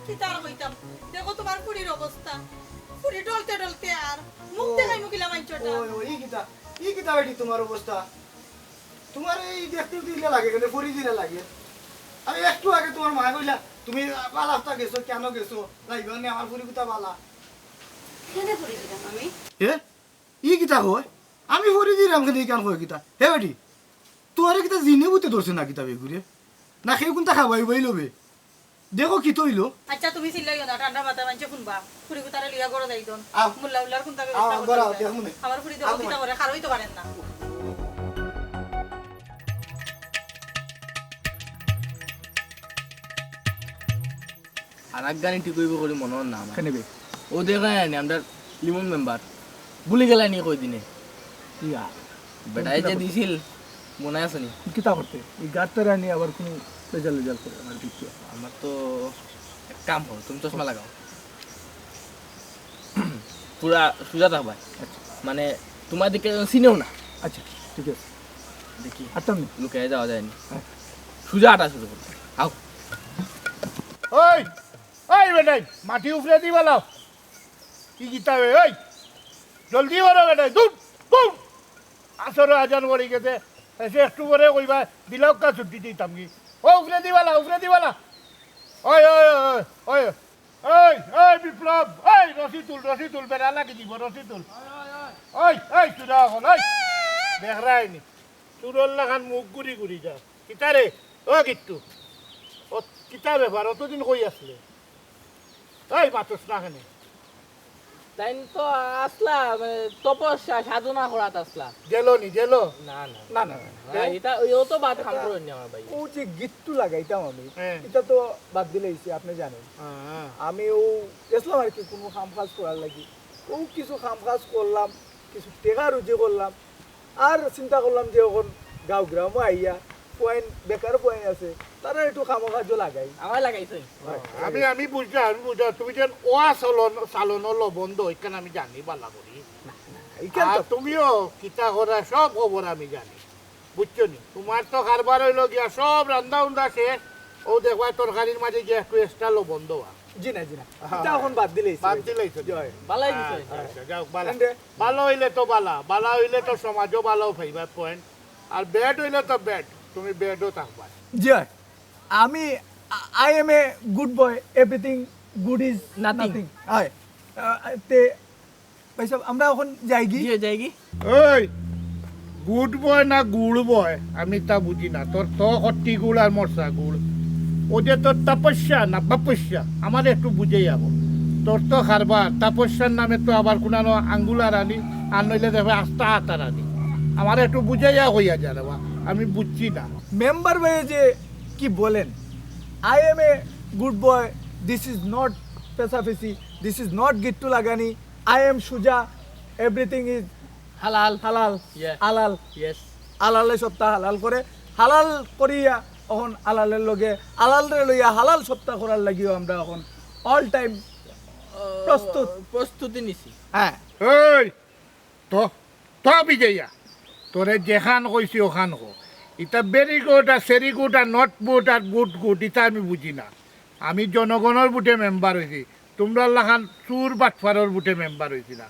কিতা আর কইতাম? দেখো তুমার ফুড়ির অবস্থা। ফুড়ি ডলতে ডলতে আর মুখ ও, দেখাইমু কিলা মাইনষর তা। ওই, ওই, ই কিতা? ই কিতা বেটি তুমার অবস্থা? তুমার এই দেখতে তো ইলা লাগে, কেনে ফুড়ি দিলা লাগে। আমি একটু আগে তুমার মায় কইলা, "তুমি বালা আছতা গেছো, কেনে গেছো?" যাইবা নে, আমার ফুড়ি কুতা বালা। কেনে ফুড়ি দিলাম আমি? এ? ই কিতা কয়? আমি ফুড়ি দিরাম কেনে, ইখান কয় কিতা? হে বেটি, তোরে কিতা জিনে ভূতে ধরছে না কিতা বেগুরে? না কেউ কুনতা খাবাই বাইলো বে? দেখো কিতা অইলো। আচ্ছা, তুমি চিল্লাইও না, ঠান্ডা মাথায় মাইনষে হুনবা। ফুড়ি কুতারে লইয়া ঘরো যাইতন। আও। মুল্লা উল্লার কুনতা আও, ব্যবস্থা ঘরো আও, করো। দেখমুনে। আমার ফুড়ি দেখো আও, কিতা করে, খারইতো পারের না। আর আগ গানি ঠিক অইবো করি মনো অর না আমার। কেনে বে? ও দেখরায় নি, আমরার লিমন মেম্বার। ভুলি গেলায় নি কয়দিনে। ইয়া। বেটায় যে দিছিল, মনো আছে নি? কিতা করতে? ই গাতটারে আনি আবার কুনু লেজাল লেজাল করে আমার দিকে। আমার তো এক কাম করো, তুমি চশমা লাগাও। পুরা সুজা থাকবায়। আচ্ছা। মানে, তুমার দিকে চিনেও না। আচ্ছা, ঠিক আছে। দেখি। আটতাম নি। লুকাইয়া যাওয়া যায় নি। হ্যাঁ। সুজা আটা শুরু করো। আও। ওই, ওই বেটাইন, মাটি উফরেদি ফালাও। ই কিতা বে, ওই। জলদি করো বেটাইন, দূর, দূর। আসরর আজান পড়ি গেছে। এসে একটু পরে কইবা, বিলাউক্কা ছুটি দিতাম কি? ও, উফরেদি ফালা, উফরেদি ফালা। ওই, ওই, ওই, ওই, ওই। এই, এই বিপ্লব, এই রশি তুল, রশি তুল, বেড়া লাগি দিব, রশি তুল। ওই, এই চুরা অকল, ওই। দেখরায় নি। চুরর লাখান মুখ ঘুরি ঘুরি যা। কিতা রে? ও গিট্টু। ও কিতা ব্যাপার? অতদিন কই আছলে? এই মাতস না কেনে? তাইন তো আছলা, মানে, তপস্যা সাধনা করাত আছলা। গেল নি, গেল? না, না, না, না, না। না, এ? ইটা, ও তো বাদ কাম ইটা করইন নি আমার ভাই। ও যে গিট্টু লাগাইতাম আমি, হ্যাঁ। ইটা তো বাদ দিলাইছি, আপনে জানইন। হ্যাঁ। আমি ও গেছলাম আর কি কুনু কাম কাজ করার লাগি। ও কিছু কাম কাজ করলাম, কিছু টেকা রুজি করলাম, আর চিন্তা করলাম যে অখন গাঁও গ্রামো আইয়া পুয়াইন, বেকার পুয়াইন আছে, তারারে একটু কামো কাজো লাগাই। আমারে লাগাইছইন। আমি, আমি বুঝলাম, আমি বুঝলাম, তুমি যেন ওয়া চালন, চালন অলো বন্ধ, ইখান আমি জানি বালা করি। না, না, ইখান আর তো তুমিও কিতা করা, সব খবর আমি জানি, বুঝছো নি? তুমার তো কারবার অইলো গিয়া, সব রান্দা উন্দা শেষ, ও দেখবায় তরকারির মাঝে গিয়া একটু এক্সট্রা লবণ দেওয়া। জি না, জি না। ইটা অখন বাদ দিলেই বাদ চলে। দিলেই চলে। জি, অয়। বালাই আচ্ছা, বিষয়। আচ্ছা, যাও, বালা। এন্ডে? বালা অইলে তো বালা, বালা অইলে তো সমাজও বালা পাইবা পয়েন্ট। আর ব্যাড অইলে তো ব্যাড, তুমি ব্যাডও থাকবা। জি, অয়। আমি, I am a good boy, everything good is nothing। Nothing। অয়। আহ, তে ভাই সাহেব, আমরা অখন যাইগি? জি, যাইগি। এই, গুড বয় না গুড় বয়, আমি তা বুঝি না। তোর তো খট্টি গুড় আর মরসা গুড়। ও যে তোর তপস্যা না বাপস্যা, আমারে একটু বুঝাইয়া ক। তোর তো কারবার, তপস্যার নামে তো আবার কুনানো আঙ্গুল আরানি, আর নইলে দেখবে আস্তা হাত আরানি। আমারে একটু বুঝাইয়া কইয়া যা রে বা, আমি বুঝছি না। মেম্বার ভাই যে কি বলেন, I am a good boy, this is not পেশাপেশি, this is not গিট্টু লাগানি, I am Suja, everything is হালাল। হালাল, Yeah। আলাল। Yes। আলালে সবতা হালাল করে, হালাল করিয়া অখন আলালের লগে, আলালরে লইয়া হালাল সবতা করার লাগিও আমরা অখন all time প্রস্তুত। প্রস্তুতি নিছি। হ্যাঁ। এই, তো, তো বিজয়া, তোরে যেখান কইছি ওখান ক। ইতা ভেরি গুড আর সেরি গুড আর নট গুড আর গুড গুড, ইতা আমি বুঝি না। আমি জনগণর ভোটে মেম্বার অইছি, তোমরার লাখান চুর বাটপারর ভোটে মেম্বার অইছি না।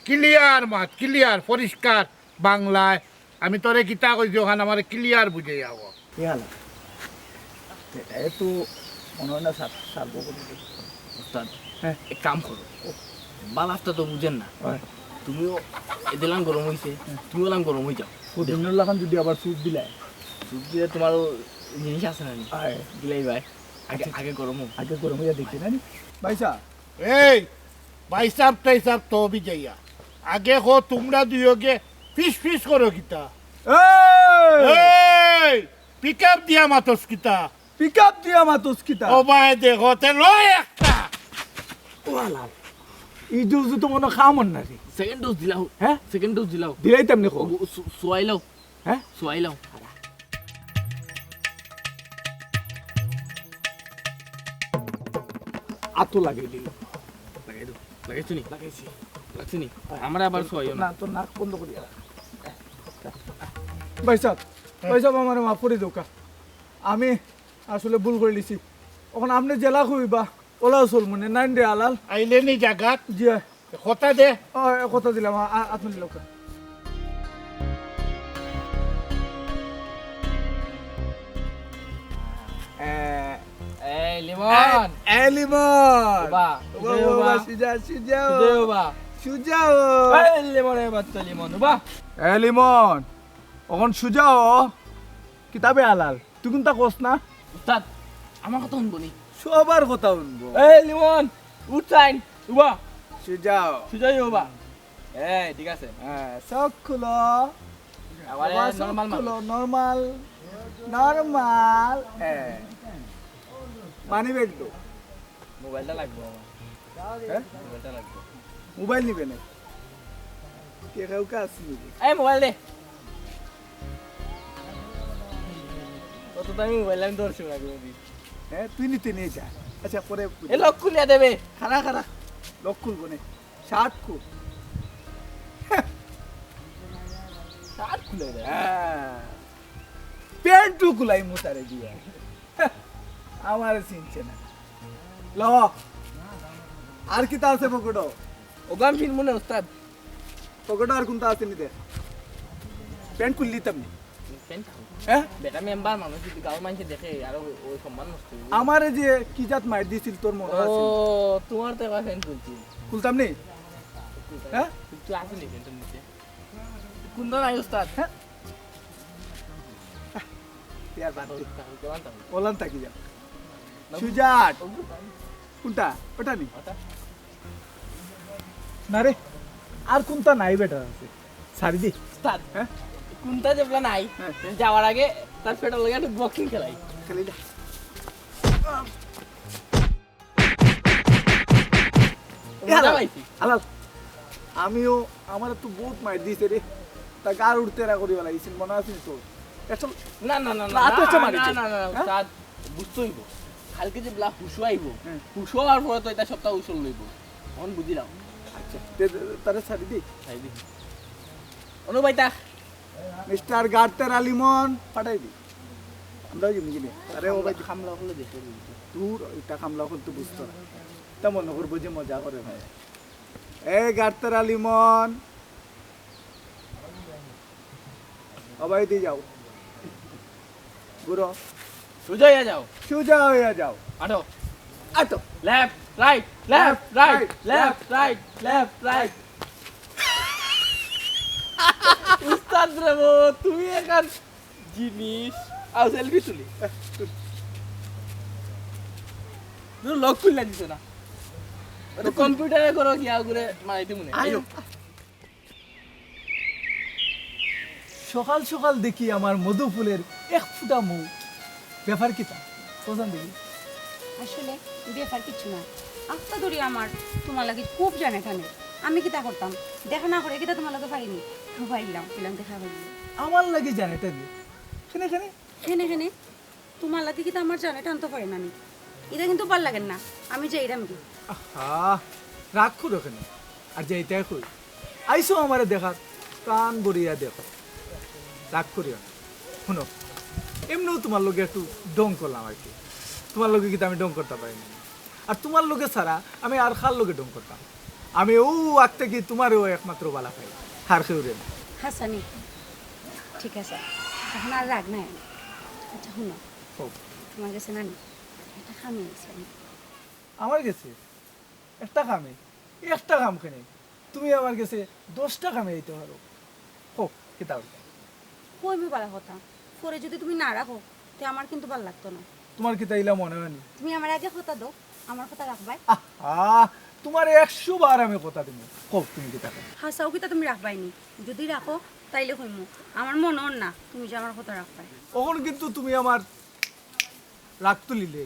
ক্লিয়ার মাত, ক্লিয়ার, পরিষ্কার বাংলায়। আমি তোরে কিতা কইছি ওখান আমারে ক্লিয়ার বুঝাইয়া ক। কি হাল? এ তো মনে হয় না সার, সারবো কোনো দিন। উস্তাদ, হ্যাঁ। এক কাম করো। বালাফটা তো বুঝেন না। হয়। তুমিও এদিলাম গরম হইছে, হ্যাঁ। তুমিও লাম গরম হই যাও। পুদিনার লাখান যদি আবার স্যুপ দিলাই। স্যুপ দিলে তোমার জিনিস আছে না নি? আয়। দিলাই ভাই। আগে, আচ্ছা। আগে গরম হোক। আগে গরম হইয়া দেখি না নি? ভাই সাহেব। এই, ভাই সাহেব, টাই সাহেব তো অবি যাইয়া। আগে কো তোমরা দুইওগে ফিস ফিস করো কিতা? এই! এই, পিক আপ দিয়া মাতস কিতা? পিক আপ দিয়া মাতস কিতা? ও ভাই দেখো, তে লয় একটা। ওয়ালা। এই ডোজ তো মনে কাম অর না রে। সেকেন্ড ডোজ দিলাও। হ্যাঁ? সেকেন্ড ডোজ দিলাও। দিলাইতাম নি কো। ও, সু-, সুয়াইলাও। হ্যাঁ? সুয়াইলাও। আতো লাগাই দিল। লাগাই দাও। লাগাইছো নি? লাগাইছি। লাগছে নি? হ্যাঁ। আমারে আবার সুয়াইও না। না, তোর নাক বন্ধ করিয়া রাখ। ভাই সাহেব, ভাই সাহেব, আমারে মাফ করি দেউক্কা। আমি আসলে ভুল করিলিছি। অখন আপনে যেলা কইবা, ওলাও চলমু নে, নাইন রে আলাল। আইলে নি জাগাত? জি অয়। কথা দে। ও, এ কথা দিলাম, আ-, আ-, আপনে দিলাম। এ, এই, লিমন। এ, এ, লিমন। উবা, উবা, সুজা, উবা, উবা। উবা, সুজা, সুজা ও। সুজা উবা। সুজা ও। এই, লিমন, এই বাচ্চা লিমন, উবা। এ, লিমন, অখন সুজা ও। কিতাবে আলাল। তুই কুনতা কস না? উস্তাদ, আমার কথা হুনবো নি? সবার কথা হুনবো। এই লিমন, উঠ চাইন, উবা। সুজাও। সুজাই উবা। এই, ঠিক আছে। হ্যাঁ, চোখ খুলো। আবার বাবা, চোখ নরমাল খুলো, মানুষ। নরমাল। নরমাল। হ্যাঁ। মানি ব্যাগ দো। মোবাইলটা লাগবো আমার। হ্যাঁ? মোবাইলটা লাগবো। মোবাইল নিবে না? কে কাউকে আসছে নিবে? এই মোবাইল দে। অত দামি মোবাইল আমি ধরছি না কোনোদিন। হ্যাঁ, তুই নিতে নিয়ে যা। আচ্ছা, পরে এ লক খুলিয়া দেবে। খাড়া, খাড়া। লক খুলবো নে। শার্ট খুল। শার্ট খুলে দেবে। হ্যাঁ। প্যান্টও খুলাই মুতারে দিয়া। আমারে চিনছে না। ল। আর কিতা আছে পকেটো? ওগো আমি ফিরমু না, উস্তাদ। পকেটো আর কুনতা আছে নি দেখ। প্যান্ট খুললি তামনি। প্যান্ট? হ্যাঁ? বেটা মেম্বার মানুষ যদি গাঁওর মানষে দেখে, আরো ওই সম্মান নষ্ট অইবো। আমারে যে কি জাত মাইর দিছিল তোর মনো আছে নি? ও, তোমার তো এবার প্যান্ট খুলছি। খুলতাম নি? হ্যাঁ? তুই আসলি প্যান্টের নিচে। কুনতা নাই উস্তাদ? হ্যাঁ? ইয়ার বাদ দে। ওলান থাকি যা। সুজাট। কুনটা? ওটা নি? ওটা। না রে, আর কুনতা নাই বেটা আছে? ছাড়ি দি। উস্তাদ, হ্যাঁ? কুনতা যে বলা নাই, হ্যাঁ। যাওয়ার আগে তার পেটের লগে একটু বক্সিং খেলাই। খেলি দে। এ মজা হালাল, পাইছি। হালাল। আমিও, আমারে তো বহুত মাইর দিছে রে। তা গার উঠতে এরা করি বেলাইছিল, মনে আছে নি তোর? একটা না, না, না, না, না, তো একটা না, মারি না, দে। না, না, হ্যাঁ? উস্তাদ, বুঝতে অইবো। কালকে যে বলা হুশ আইবো, হুম। হুশ হওয়ার পরে তো এটা সপ্তাহ উসল লইবো। এখন বুঝিলাম। আচ্ছা, তে, তারে ছাড়ি দি। ছাড়ি দি। অনু ভাই তা। মিস্টার গার্তের আলিমন, পাঠাই দি। আমরাও যাইমু নি। আরে ও ভাই, খামলা অকলে দেখে দিবি। দূর, ইতা খামলা অকল তো বুঝতো না। তা মনো করবো যে মজা করে ভাই। এই গাড়তারা লিমন, ও ভাই, দি যাও। ঘুরো। সোজা অইয়া যাও। সোজা অইয়া যাও। আটো। আটো। Left, right, left, right, left, right, left, right। উস্তাদ রে বো, তুমি একান জিনিস। আও, selfie তুলি। তুমি lock খুললা দিছো না। ওটা কম্পিউটারে করো, গিয়া ঘুরে মারাই দিমু নে। আয়ো। সকাল সকাল দেখি আমার মধু ফুলের এক ফুটা মৌ। ব্যাপার কিতা? কও চাইন দেখি। আসলে ব্যাপার কিচ্ছু না। আস্তা ধরি আমার তুমার লাগি খুব জানে টানে। আমি কিতা করতাম? দেখা না করে কিতা তুমার লগে পারিনি? পাইলাম, পাইলাম, দেখা পাইলাম। আমার লাগি জানে টানে? কেনে, কেনে? কেনে, কেনে? তুমার লাগি কিতা আমার জানে টানতো পারে না নি? ইটা কিন্তু ভালা লাগের না, আমি যাইরাম গি। আহা, রাগ করো কেনে? আর যাইতায় কই? আইছো আমারে দেখাত, প্রাণ ভরিয়া দেখো। রাগ করিও না। হুনো, এমনেউ তুমার লগে একটু ঢং করলাম আর কি। তুমার লগে কিতা আমি ঢং করতাম পারি না? আর তুমার লগে ছাড়া আমি আর কার লগে ঢং করতাম? আমি অউ আগ থাকি তুমারেউ একমাত্র ভালা পাই, আর কেউরে না। হাছানি। ঠিক আছে, অখন আর রাগ নাই। আচ্ছা, হুনো। কও। তুমার গেছে না নি, একটা কামে আইছি আমি। আমার গেছে? একটা কামে? একটা কাম কেনে? তুমি আমার গেছে দশটা কামে আইতে পারো। কও, কিতা অইছে? কইমু ভালা কথা, পরে যুদি তুমি না রাখো, তে আমার কিন্তু ভালা লাগতো না। তুমার কিতা ইলা মনে অয় নি? তুমি আমারে আগে কথা দেও, আমার কথা রাখবায়। আহা, তুমারে একশো বার আমি কথা দিমু। কও, তুমি কিতা কও? হাছাউ কিতা তুমি রাখবায় নি? যুদি রাখো, তাইলে কইমু। আমার মনে অর না, তুমি যে আমার কথা রাখবায়। অখন কিন্তু তুমি আমার রাগ তুলিলে।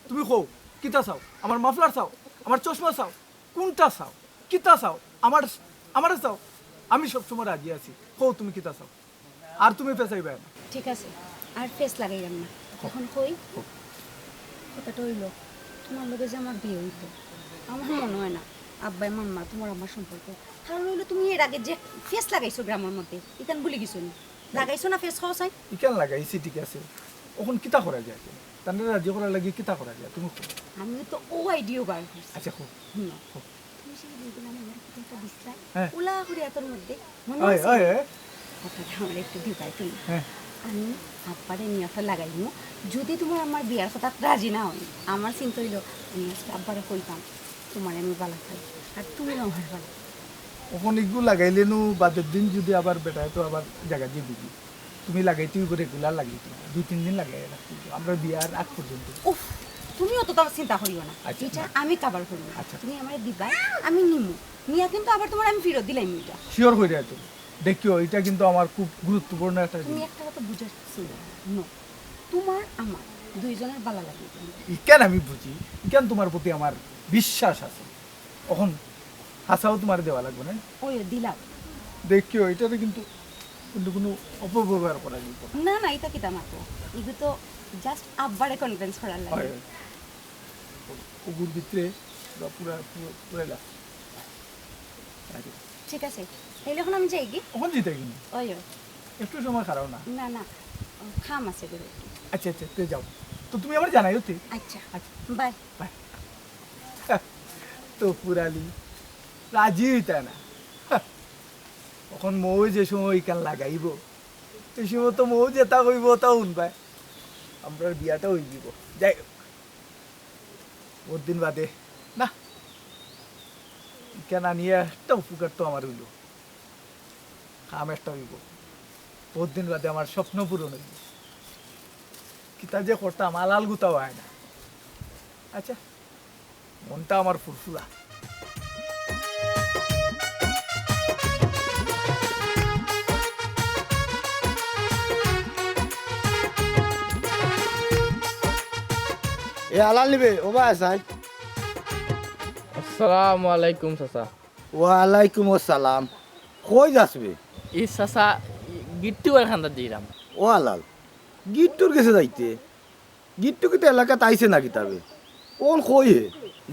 তুমি কও, কিতা চাও? আমার মাফলার চাও? আমার চশমা চাও? কুনটা চাও? কিতা চাও? আমার, আমারে চাও? আমি সবসময় রাজি আছি। কও, তুমি কিতা চাও? আর তুমি পেছাইবায় না। ঠিক আছে, আর পেছ লাগাইরাম না। অখন কই? কথাটা অইলো, তুমার লগে যে আমার বিয়া অইবো, আমার মনে অয় না আব্বায় মানবা তুমার আমার সম্পর্ক। কারণ অইলো, তুমি এর আগে যে পেছ লাগাইছো গ্রামর মধ্যে, ইখান ভুলি গেছো নি? লাগাইছো না পেছ, কও চাইন? ইখান লাগাইছি, ঠিক আছে। অখন কিতা করা যায়? তানরে রাজি করার লাগি কিতা করা যায়? তুমি কও। আমি তো অউ idea বার করছি। আচ্ছা, কও। হুনো। কও। তুমি সেই দিন আমার কিতা একটা দিছলায়? হ্যাঁ। উলা করি আতর মধ্যে। মনো আছে? অয়, অয়। কথাটা আমারে একটু দিবায় তুমি। হ্যাঁ। আমি আব্বারে নিয়া তো লাগাইমু। যুদি তুমার আমার বিয়ার কথাত রাজি না অইন, আমার চিন্তা অইলো, আমি আজকে আব্বারে কইতাম, তুমারে আমি ভালা পাই, আর তুমিও আমারে ভালা পাও। অখন ইগু লাগাইলে নু বাদর দিন যুদি আবার বেটায় তো আবার জাগা দিয়া দিবি। তুমি লাগাইতে অইবো, regular লাগাইতে অইবো। দুই তিন দিন লাগাই রাখতে অইবো। আমরার বিয়ার আগ পর্যন্ত। উফ, তুমি অততা চিন্তা করিও না। আচ্ছা, ইটা না। আমি cover করিমু। আচ্ছা। তুমি আমারে দিবায়, আমি নিমু। নিয়া কিন্তু আবার তুমারে আমি ফিরত দিলাইমু ইটা। Sure কইরায় তো। দেখিও, ইটা কিন্তু আমার খুব গুরুত্বপূর্ণ একটা তুমি জিনিস। একটা কথা বুঝার চেষ্টা করো। No। তুমার আমার দুইজনর ভালা লাগে। ইখান আমি বুঝি, ইখান তুমার প্রতি আমার বিশ্বাস আছে। অখন হাছাউ তুমারে দেওয়া লাগবো না? অয়, দিলাম। দেখিও, ইটারে কিন্তু, কিন্তু কুনু অপব্যবহার করা যাইতো না। না, না, ইটা কিতা মাতো? ইগু তো just আব্বারে convince করার লাগি। অয়, অয়। অগুর ভিতরে পুরা, পুরা, পুরা, পুরা লাভ। ঠিক আছে, তাইলে অখন আমি যাইগি? অখন যাইতায় কিনি? অয়, অয়। একটু সময় খাড়াও না। না, না, কাম আছে ঘরো একটু। আচ্ছা, আচ্ছা, তে যাও। তো তুমি আমারে জানাইও তে। আচ্ছা, আচ্ছা। Bye। Bye। তো পুরালি রাজি অইতা না। অখন মৌ যে সময় ইখান লাগাইবো, এই সময় তো মৌ যেতা কইবো অতা হুনবায়। আমরার বিয়াটা অইযিবো। যাই হউক, বউত দিন বাদে না, ইখান আনিয়া একটা উপকার তো আমার অইলো, কাম একটা অইবো। বউত দিন বাদে আমার স্বপ্ন পূরণ অইলো। কিতা যে করতাম, আলাল গুতাও অয় না। আচ্ছা, মনটা আমার ফুরফুরা। এ আলাল নিবে, ও ভাই আছাইন। আসসালামু আলাইকুম চাচা। ওয়ালাইকুম আসসালাম। কই যাস বে? ই চাচা, ই গিট্টু ভাইর কান্দাত যাইরাম। ও আলাল, গিট্টুর গেছে যাইতে? গিট্টু কিতা এলাকাত আইছে না কিতা বে? অখন কই হে?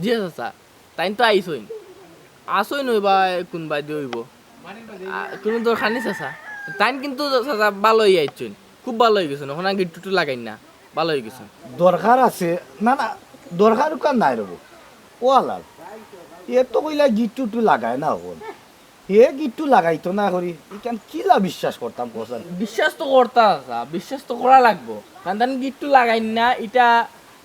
জি চাচা, তাইন তো আইছইন। আছইন অইবা কুনবায়দি অইবো। আ, কুনু দরকার নি চাচা। তাইন কিন্তু চাচা ভালা অইয়া আইছইন। খুব ভালা অইগেছইন, অখন আর গিট্টু টু লাগাইন না, ভালা অইগেছইন। দরকার আছে? না, না, দরকার উকার নাই রে বা। ও আলাল, এ তো কইলা গিট্টু টু লাগায় না অখন। হে গিট্টু লাগাইতো না করি, ইখান কিলা বিশ্বাস করতাম কছাইন? বিশ্বাস তো করতা চাচা, বিশ্বাস তো করা লাগবো, কারণ তাইন গিট্টু লাগাইন না, ইটা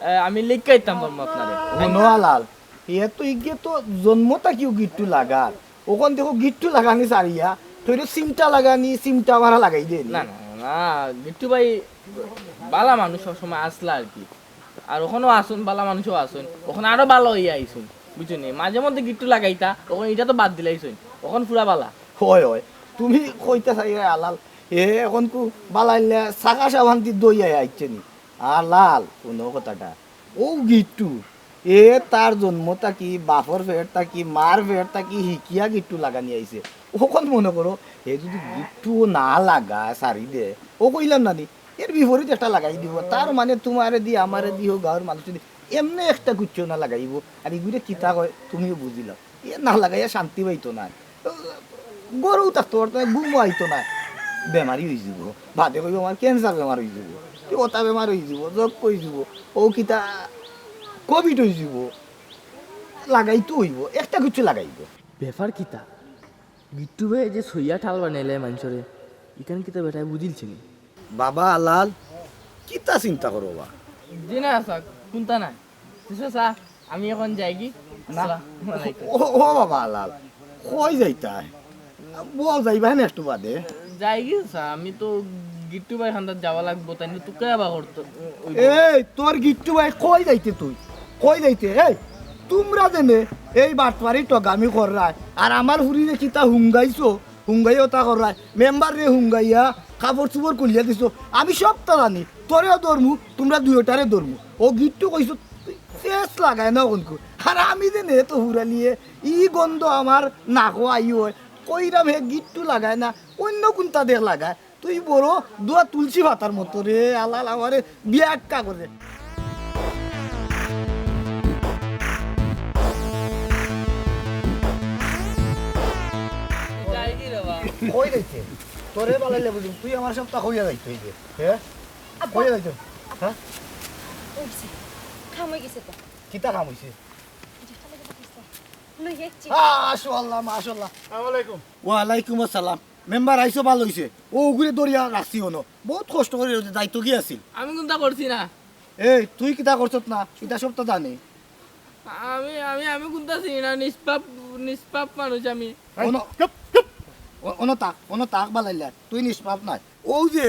আহ, আমি লেখিয়া দিতাম পারমু আপনারে। হুনো আলাল, হে তো ইগে তো জন্ম থাকিউ গিট্টু লাগার। অখন দেখো গিট্টু লাগানি ছাড়িয়া, থইরো চিমটা লাগানি, চিমটা মারা লাগাই দেয়নি। না, না, না, গিট্টু ভাই ভালা মানুষ সবসময় আছলা আর কি। আর অখনো আছইন, ভালা মানুষও আছইন। অখন আরো ভালা অইয়া আইছইন, বুঝছইন নি? মাঝে মধ্যে গিট্টু লাগাইতা, অখন ইটা তো বাদ দিলাইছইন। অখন পুরা ভালা। অয়, অয়। তুমি কইতা চাইরায় আলাল, হে অখনকু ভালা অইলে ছাকা সাবানদি ধইয়া আইছে নি? আলাল, হুনো কথাটা। অউ গিট্টু, এ তার জন্ম থাকি, বাপর পেট থাকি, মার পেট থাকি হিকিয়া গিট্টু লাগানি আইছে। অখন মনো করো, হে যুদি গিট্টু না লাগায়, ছাড়ি দে, অউ কইলাম না নি, এর বিপরীত একটা লাগাই দিবো। তার মানে তুমারেদি, আমারেদি, অউ গাউর মানুষেদি এমনে একটা কুচ্ছু না লাগাইবো। আর ইগুরে কিতা কয়, তুমিও বুঝিলাও। এ না লাগাইয়া শান্তি পাইতো নায়, ঘরো থাকতো পারতো নায়, ঘুমও আইতো নায়, বেমারি অইযিবো। বাদে কইবো আমার cancer বেমার অইযিবো, কি অতা বেমার অইযিবো, যক্ষ অইযিবো, অউ কিতা COVID অইযিবো, লাগাইতো অইবো, একটা কুচ্ছু লাগাইবো। ব্যাপার কিতা? গিট্টু ভাইয়ে যে ছইয়া টাল বানাইলে মানষরে, ইখান কিতা বেটায় বুঝিলছে নি? বাবা আলাল, কিতা চিন্তা করো বা? জি না চাচা, কুন্তা নায়। জি চাচা, আমি অখন যাইগি। না। আসসালামু আলাইকুম। ও, ও বাবা আলাল, কই যাইতায়? বল যাইবা নে একটু বাদে। যাইগি চাচা, আমি তো গিট্টু ভাইর কান্দাত যাওয়া লাগবো, তাইন তো তুকাইয়া বার করতো। এই, তোর গিট্টু ভাই কই যাইতে তুই? কই যাইতে? এই, তুমরা যেনে এই বাটপারি ঠগামি কররায়, আর আমার ফুরিরে কিতা হুঙ্গাইছো, হুঙ্গাইয়া অতা কররায়, মেম্বাররে হুঙ্গাইয়া কাপড় চুপড় খুলিয়া দিছো। আমি সবতা জানি, তোরেও ধরমু, তুমরা দুইওটারে ধরমু। অউ গিট্টু কইছো, ফেস লাগায় না অখনকু। আর আমি যেনে তো ফুরালিয়ে, ই গন্ধ আমার নাকো আই অয়, কইরাম হে গিট্টু লাগায় না, অইন্য কুন্তা দেখ লাগায়। তুই বড় দুয়া তুলসী পাতার মতো রে, আলাল আমারে বিয়াক্কা করে। কই যাইতে? তোরে বালাইলে বুঝি, তুই আমার সবতা কইয়া যাইতে অইবে। হে? আব্বা। কইয়া যাইতে? হে? অইছে। কাম অইগেছে তো। কিতা কাম অইছে? লই যাইছি। আ, মাশাআল্লাহ, মাশাআল্লাহ। আসসালামু আলাইকুম। ওয়ালাইকুম আসসালাম। মেম্বার আইছো, ভালা অইছে। অউ অগুরে ধরিয়া রাখছি অনো। বউত কষ্ট করি দায়িত্ব কি আছিল? আমি কুন্তা করছি না। এই, তুই কিতা করছত না? ইতা সবতা জানি। আমি, আমি, আমি কুন্তা চিনি না, নিষ্পাপ, নিষ্পাপ মানুষ আমি। এই, অনো, চুপ, চুপ। অ-, অনো থাক, অনো থাক বালাইলা। তুই নিষ্পাপ নায়। অউ যে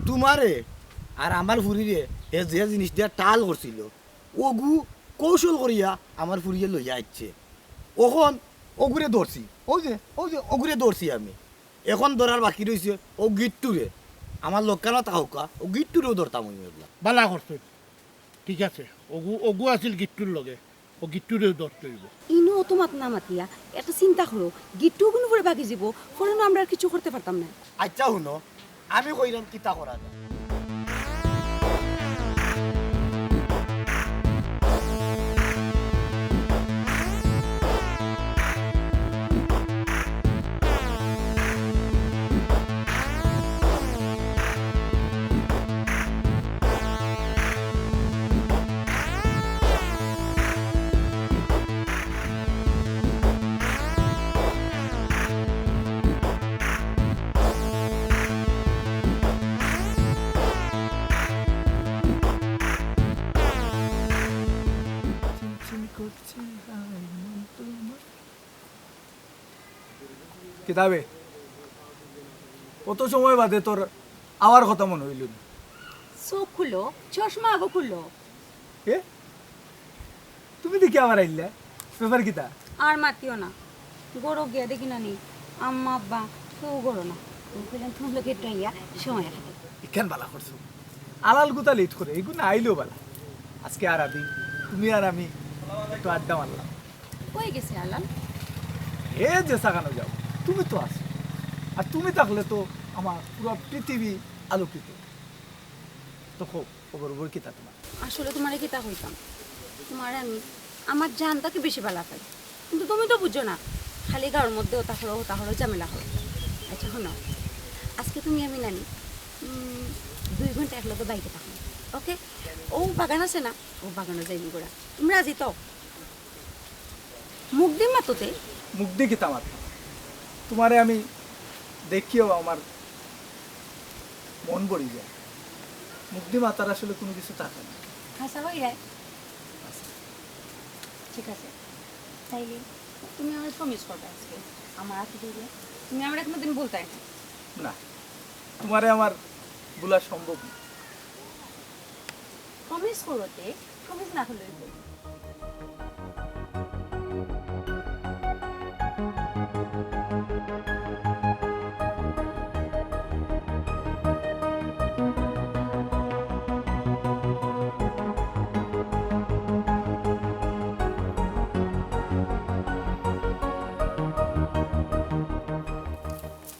তুমারে আর আমার ফুরিরে হে যে জিনিস দিয়া টাল করছিল, অগু কৌশল করিয়া আমার ফুরিয়ে লইয়া আইছে। অখন অগুরে ধরছি, অউ যে, অউ যে অগুরে ধরছি আমি। অখন ধরার বাকি রইছে অউ গিট্টুরে। আমার লগে না থাকউক্কা, অউ গিট্টুরেও ধরতাম অইবো। বালা করছো, ঠিক আছে। অগু, অগু আছিল গিট্টুর লগে, অউ গিট্টুরেও ধরতে অইবো। ইনো অত মাত না মাতিয়া একটা চিন্তা করো, গিট্টু অগুন পরে ভাগি যিবো, পরে নু আমরা আর কিচ্ছু করতে পারতাম না। আইচ্ছা হুনো, আমি কইরাম কিতা করা যায়। কিতা বে? অত সময় বাদে তোর আওয়ার কথা মনো অইলো নি? চউখ খুলো, চশমা আগো খুলো। এ? তুমি দেখি আবার আইলা? ব্যাপার কিতা? আর মাতিও না। ঘরো গিয়া দেখি নানি, আম্মা আব্বা কেউ ঘরো না। আমি কইলাম তুমার লগে একটু আইয়া সময় কাটাই। ইখান বালা করছো। আলাল গুতা লেট করে, এগু না আইলেও বালা। আজকে আর আমি, তুমি আর আমি একটু আড্ডা মারলাম। কই গেছে আলাল? হে যে সাগানো যাও, তুমি তো আছো। আর তুমি থাকলে তো আমার পুরো পৃথিবী আলোকিত। তো কও, খবর খবর কিতা তুমার? আসলে তুমারে কিতা কইতাম, তুমারে আমি আমার জান থাকি বেশি বালা পাই, কিন্তু তুমি তো বুঝো না, খালি গাউর মধ্যে অতা করো, অতা করো, ঝামেলা করো। আইচ্ছা হুনো, আজকে তুমি আমি নানি, উম, দুই ঘন্টা একলগে বাইরে থাকমু। ওকে? ও বাগান আছে না, ও বাগানো যাইমু ঘুরা। তুমি রাজি তো? মুখ দি মাতো তে। মুখ দি কিতা মাত? তুমারে আমি দেখিয়াউ আমার মন ভরি যায়। মুখ দি মাতার আসলে কুনু কিছু থাকে না। হাছা অইয়া? আচ্ছা। ঠিক আছে, তাইলে তুমি আমারে প্রমিস করবে আজকে আমার আতে দিয়া? তুমি আমারে কুনুদিন ভুলতায় না? না, তুমারে আমার ভুলা সম্ভব না। প্রমিস করো তে, প্রমিস না করলে অইবো?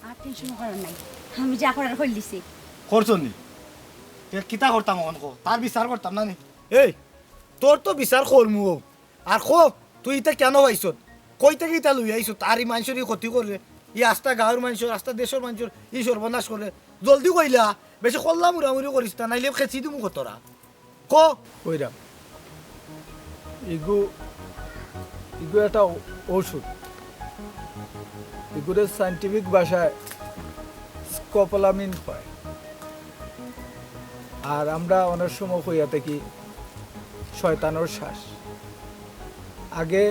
আর টেনশন করার নাই, আমি যা করার করিলিছি। করছো নি? তে কিতা করতাম অখন ক? তার বিচার করতাম না নি? এই, তোর তো বিচার করমু। আর ক, তুই ইতা কেনে পাইছত? কই থাকি ইতা লইয়া আইছত? আর ই মানষর ই ক্ষতি কররে, ই আস্তা গাঁওর মানষর, আস্তা দেশর মানষর ই সর্বনাশ কররে। জলদি কইলা, বেশি কল্লা মুড়ামুড়ি করিস না, নাইলে খেচি দিমু কতরা। ক। কইরাম। ইগু, ইগু একটা ঔ-, ঔষধ। ইগুরে scientific ভাষায় scopolamine কয়। আর আমরা অনেক সময় কইয়া থাকি শয়তানর শ্বাস। আগে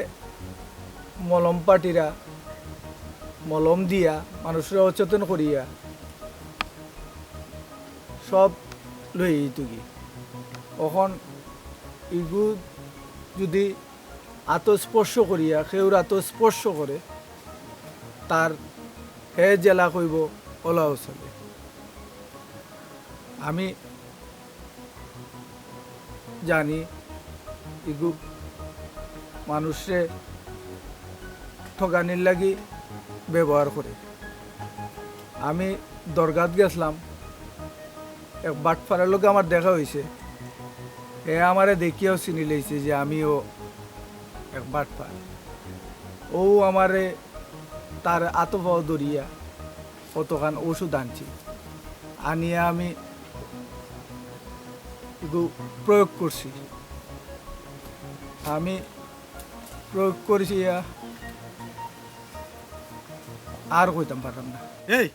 মলম পাটিরা, মলম দিয়া, মানুষরে অচেতন করিয়া, সব লই ইতুগি। অখন ইগু যদি আতো স্পর্শ করিয়া, কেউর আতো স্পর্শ করে, তার হে জেলা কইব ওলাও চলে। আমি জানি ইগু মানুষরে ঠগানির লাগি ব্যবহার করে। আমি দরগাত গেছলাম, এক বাটপারর লগে আমার দেখা অইছে। হে আমারে দেখিয়াউ চিনি লইছে যে আমিও এক বাটপার। অউ আমারে তার আতো পাও ধরিয়া কতখান ঔষধ আনছি, আনিয়া আমি ইগু প্রয়োগ করছি। আমি প্রয়োগ করছি ইয়া, আর কইতাম পারলাম না। এই,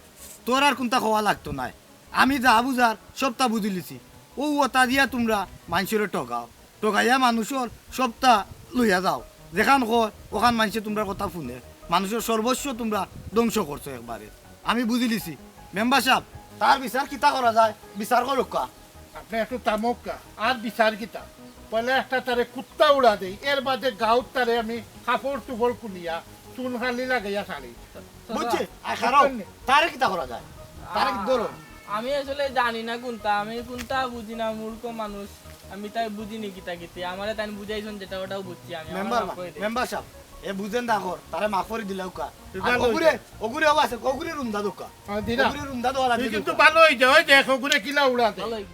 তোর আর কুনতা কওয়া লাগতো নায়। আমি যা বুঝার সবতা বুঝিলিছি। অউ অতা দিয়া তুমরা মানষরে ঠগাও, ঠগাইয়া মানুষর সবতা লইয়া যাও। যেখান কয় অখান মানষে তুমরার কথা হুনে, মানুষর সর্বস্ব তুমরা ধ্বংস করছো একবারে। আমি বুঝিলিছি। মেম্বার সাব, তার বিচার কিতা করা যায়, বিচার করউক্কা। আপনে একটু থামউক্কা, আর বিচার কিতা? পয়লা একটা তারে কুত্তা উড়া দেই, এর বাদে গাউত তারে আমি কাপড়-চুপড় খুলিয়া চুনকালি লাগাইয়া ছাড়ি। বুঝছি? আয় খাড়াও, তারে কিতা করা যায়? তারে কি ধরো? আমি আসলে জানি না কুনতা, আমি কুনতা বুঝি না, মূর্খ মানুষ। আমি তাই বুঝিনি কিতা কিতি। আমারে তাইন বুঝাইছইন যেটা ওটাও বুঝছি আমি। মেম্বার সাব, এ বুঝেন না কর, তারে মাফ করি দিলাউক্কা। অগুরে, অগুরে আছে, অগুরে রুমদা দেউক্কা। অগুরে রুমদা দেওয়া লাগবো। কিন্তু ভালা অই যায়, অউ দেখ, অগুরে কিলা উড়া দেয়।